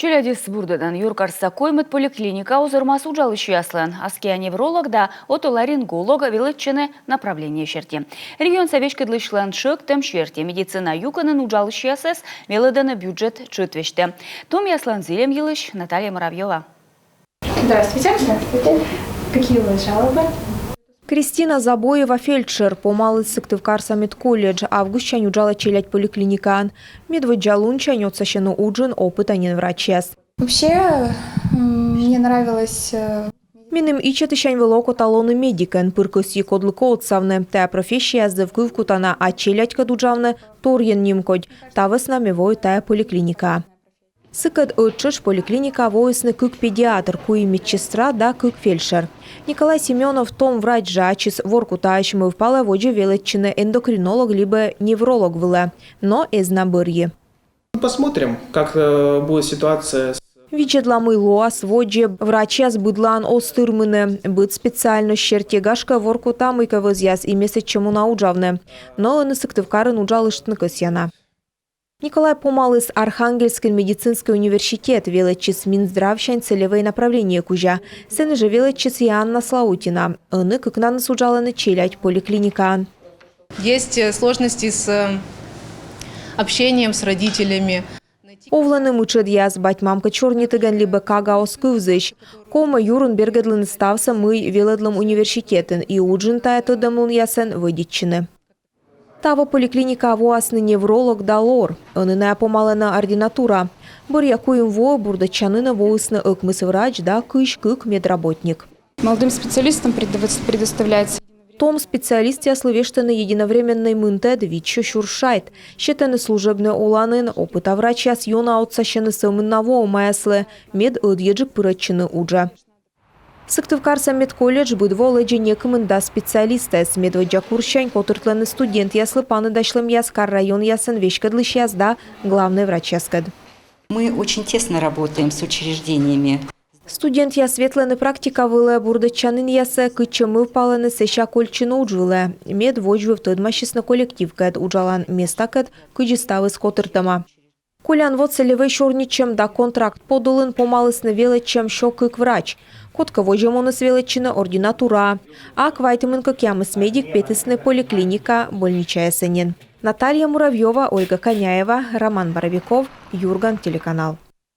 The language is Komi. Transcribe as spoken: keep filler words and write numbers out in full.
Челядьӧс бурдӧдан юркарса коймӧд поликлиника узӧрмас уджалысьяслӧн. Аскиа невролог да отоларинголог велӧдчӧны направление серти. Регионса веськӧдлысьлӧн тшӧктӧм серти медицина юкӧнын уджалысьясӧс велӧдӧны бюджет тшӧт весьтӧ. Томъяслӧн зільӧм йылысь Наталья Муравьёва. Здравствуйте. Здравствуйте. Какие у вас жалобы? Кристина Забоева, фельдшер, помаліс Сыктывкарса медколледж, августсянь уджалӧ челядь поликлиникаын. Медводдза лунсянь отсасьӧны уджын опытанин врачьяс. Вообще, м, мне нравилось... э, Меным ичӧтысянь вӧлі окота лоны медикӧн, пыр кӧсйи кодлыкӧ отсавны. Тайӧ профессияас зэв кывкутана, а челядькӧд уджавны торйӧн нимкодь. Та вӧсна ме вои тайӧ поликлиникаӧ. Сыкӧд ӧттшӧтш поликлиникаӧ воисны кык педиатр, куим медсестра да кык фельдшер. Николай Семёнов том врач жӧ, ачыс Воркутаысь, мӧвпалӧ водзӧ велӧдчыны эндокринолог либӧ невролог вылӧ, но эз на бӧрйы. Посмотрим, как э, будет ситуация с... Видзӧдла, мый лоас водзӧ. Врачьяс быдлаын оз тырмыны. Быд специальность серти, гашкӧ, Воркута мыйкӧ вӧзъяс и ме сэтчӧ муна уджавны. Но ӧні Сыктывкарын уджалыштны кӧсъяна. Николай помаліс Архангельскын медицинскӧй университет, велӧдчис Минздравсянь целевӧй направление кузя. Сэні жӧ велӧдчис и Анна Слаутина. Ӧні кыкнанныс уджалӧны челядь поликлиникаын. Есть э, сложности с э, общением с родителями. Овлӧны мытшӧдъяс, бать-мамкӧд сёрнитігӧн либӧ кага оз кывзысь. Ковмӧ юрын бергӧдлыны ставсӧ, мый велӧдлӧм университетын, и уджын тайӧ тӧдӧмлунъясӧн вӧдитчыны. Таво поликлиникаӧ воасны невролог да лор. Ӧні найӧ помалӧны ординатураӧ. Бӧръя куим воӧ бурдӧдчанінӧ воисны ӧкмыс врач да кызь кык медработник. Молодым специалистам предо- предоставляется... Том специалистъяслы вештӧны единовременнӧй мынтӧд, витсё сюрс шайт. Сетӧны служебнӧй оланін. Опыта врачьяс ёна отсасьӧны сӧмын на воӧмаяслы, мед ӧдйӧджык пырӧдчыны уджӧ. Сыктывкарса медколледж быд во лэдзӧ некымын дас специалистӧс. Медводдза курссянь котыртлӧны студентъяслы паныдасьлӧмъяс кар-районъясын веськӧдлысьяс да главнӧй врачьяскӧд. Мы очень тесно работаем с учреждениями. Студентъяс ветлӧны практика вылӧ, бурдӧдчанінъясӧ, кытчӧ мӧвпалӧны, сэсся кольччыны удж вылӧ, мед водзвыв тӧдмасисны коллективкӧд, уджалан местакӧд, кыдзи ставыс котыртӧма. Колян во целевӧй сёрнитчӧм да контракт подулын помалісны велӧдчӧм сё кык врач. Кодкӧ водзӧ муніс велӧдчыны ординатураӧ. А квайтымын кӧкъямыс медик петісны поликлиника больничаясӧ нин. Наталья Муравьёва, Ольга Коняева, Роман Боровиков, Юрган телеканал.